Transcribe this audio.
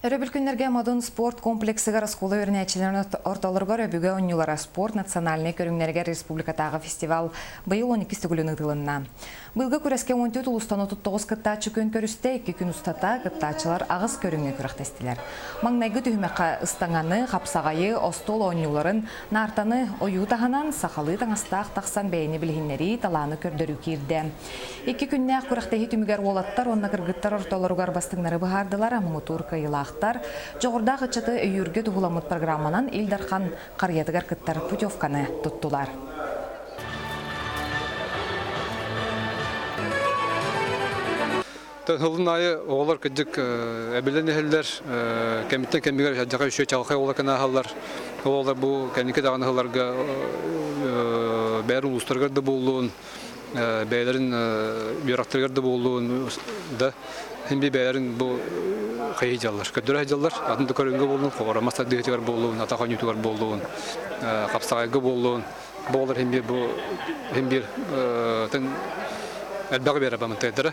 Өрөбүл күннэргэ Модун спорт комплексыгар оскуола үөрэнээччилэрин ортолоругар өбүгэ оонньуулара спорт национальнай көрүҥнэригэр республикатааҕы фестивал быйыл 12 төгүлүн ыытылынна. Быйылгы күрэскэ 14 улуустан 39 кыттааччы күөн көрүстэ, 2 күн устата кыттааччылар аҕыс көрүҥҥэ күрэхтэстилэр. Маҥнайгы түһүмэххэ ыстаҥаны, хапсаҕайы, остуол оонньууларын, наартаны ойуу таһынан сахалыы таҥастаах тахсан бэйэни билиһиннэрии, талааны көрдөрүү киирдэ. Икки күннээх күрэхтэһии түмүгэр уолаттар уонна кыргыттар ортолоругар бастыҥнары быһаардылар, муҥутуур кыайыылаахтар. Дьоҕурдаах ыччаты өйүүргэ туһуламмыт программанан Ил Дархан харыйатыгар кыттар путевканы туттулар. Сылын аайы оҕолор кырдьык эбилэн иһэллэр, кэмиттэн кэмигэр дьаха үчүгэй чаҕылхай оҕолор кэнааһаллар. Оҕолор бу кэнники даҕаны сылларга бэйэр улуустарыгар да буоллун, бэйэлэрин үөрэхтэригэр да буоллун да син биир бэйэлэрин бу хайыы дьаллар, көрдөрө сылдьаллар. Атын да көрүҥҥэ буоллун, хоҕоромас тардыһыытыгар буоллун, атах оонньуутугар буоллун, хапсаҕайга буоллун, бу оҕолор син биир бу син биир элбэҕи биэрэр бамынтайдара.